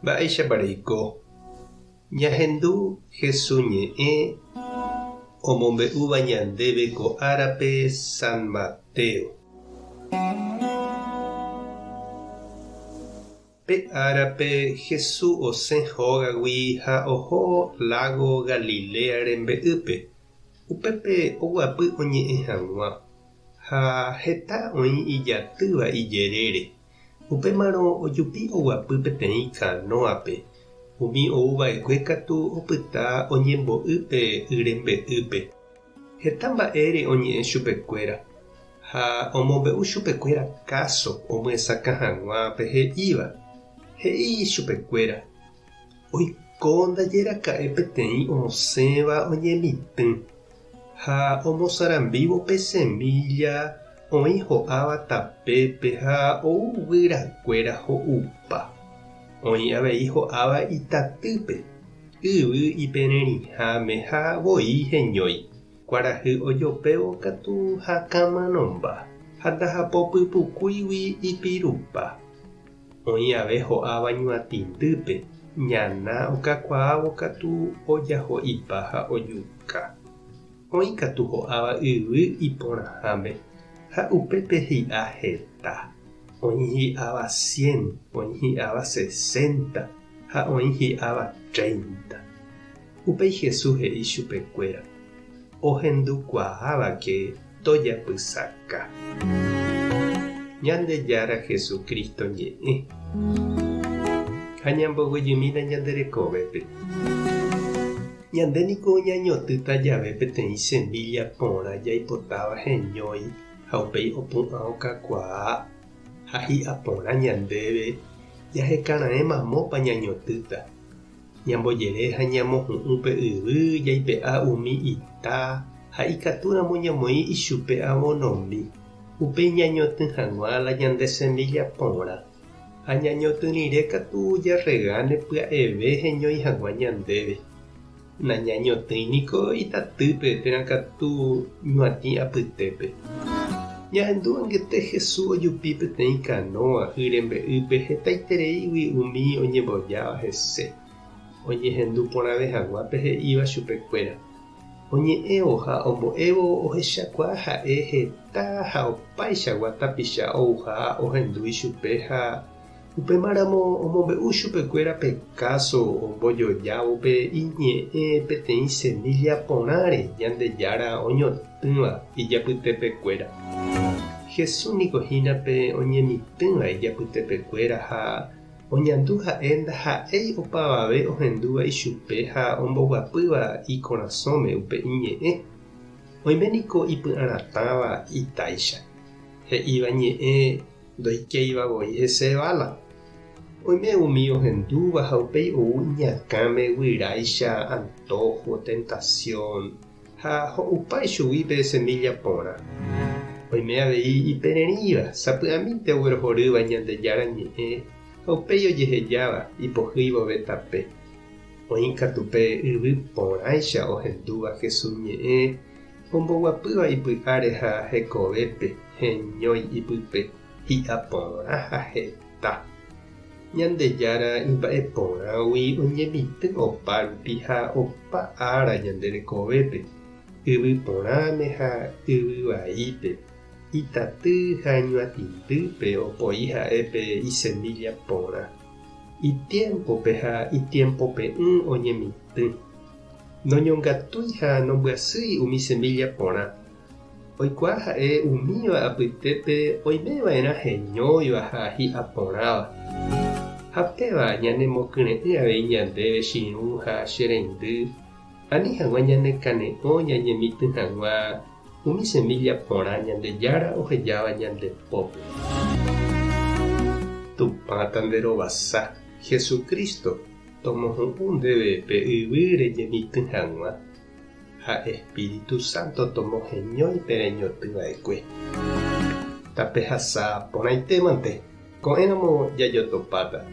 Mba'éichapa reiko? Ñahendu Hesu ñe'ẽ omombe'úva ñandéve ko árape San Mateo. Pe árape Hesu osẽ hógagui ha oho lágo Galilea rembe'ýpe, upépe oguapy oñe'ẽ hag̃ua, ha heta oĩ ijatýva ijerére. Upémarõ ojupi oguapy peteĩ kanóape, umi ou va'ekue katu opyta oñembo'y pe y rembe'ýpe. Heta mba'ére oñe'ẽ chupekuéra, ha omombe'u chupekuéra káso omyesakã hag̃ua pe he'íva. He'i chupekuéra, Oiko ndaje raka'e peteĩ osẽva oñemitỹ, ha omosarambívo pe semílla oĩ ho'áva tapépe ha ou guyrakuéra ho'upa. Oĩ avei ho'áva itatýpe, yvy ipererĩháme ha voi heñói, kuarahy ojopévo katu hakãmanomba ha ndahapopypukúigui ipirupa. Oĩ ave ho'áva ñuatĩndýpe, ñana okakuaávo katu ojaho'ipa ha ojuka. Oĩ katu ho'áva yvy iporãháme ha upépe hi'a heta. Oĩ hi'áva cien, oĩ hi'áva sesenta ha oĩ hi'áva treinta. Upéi Jesús he'i chupekuéra, Ohendukuaávake tojapysaka. Ñandejára Jesucristo ñe'ẽ. Ha ñamboguejymína ñande rekovépe. Ñande niko ñañotỹta jave peteĩ semílla porã jaipotáva heñói ha upéi opu'ã okakuaa ha hi'a porã ñandéve jahekaraẽ mamópa ñañotỹta. Ñambojere ha ñamohu'ũ pe yvy jaipe'a umi ita ha ikatúramo ñamoĩ ichupe avonomi, upéi ñañotỹ hag̃ua la ñande semílla porã. Ha ñañotỹ rire katu jarregáne pya'eve heñói hag̃ua ñandéve. Nañañotỹi niko itatýpe térã katu ñuatĩ apytépe. Ñahendu angete Jesús ojupi peteĩ kanóa y rembe'ýpe hetaitereígui umi oñembojáva hese, oñehendu porãve hag̃ua pe he'íva chupekuéra. Oñe'ẽvo ha ombo'évo ohechakuaa ha'e heta ha opaichagua tapicha ouha ohendu ichupe ha Upémaramo omombe'u chupekuéra pe káso ombojojávo pe iñe'ẽ peteĩ semílla porãre Ñandejára oñotỹva ijapytepekuéra. Jesús niko hína pe oñemitỹva ijapytepekuéra ha oñandu ha'e ndaha'éi opavave ohendúva ichupe ha omboguapýva ikorasõme upe iñe'ẽ. Oime niko ipy'aratãva itáicha, he'íva ñe'ẽ Ndoikéiva voi hese vála. Oime umi ohendúva ha upéi ou iñakãme guyráicha antóho, tentasión, ha ho'upa ichugui pe semílla porã. Oime avei ipererĩva, sapy'amínte oguerohorýva Ñandejára Ñe'ẽ ha upéi ojehejáva ipohýi vove tape. Oĩ katu pe yvy porãicha ohendúva Jesús ñe'ẽ Omboguapýva ipy'áre ha hekovépe heñói ipype, hi'a porã ha heta. Ñandejára imba'e porãgui oñemitỹ opa rupi ha opa ára ñande rekovépe, yvy porãme ha yvy vaípe, itaty ha ñuatĩndýpe opoi ha'e pe isemílla porã. Itiémpope ha itiempope'ỹ oñemitỹ. Noñongatúi ha nombyasýi umi semílla porã. Oikuaa ha'e umíva apytépe oimeva'erã heñóiva ha hi'a porãva. Ha péva ñanemokyre'ỹ avei ñandéve che irũ ha che reindy, ani hag̃ua ñanekane'õ ñañemitỹ hag̃ua umi semílla porã Ñandejára ohejáva ñande pópe. Tupã tanderovasa, Jesucristo. Tomohu'ũ ndéve pe yvy reñemitỹ hag̃ua, ha Espíritu Santo tomoheñói pe reñotỹ va'ekue. Tapehasa porãitémante, ko'ẽramo jajotopáta.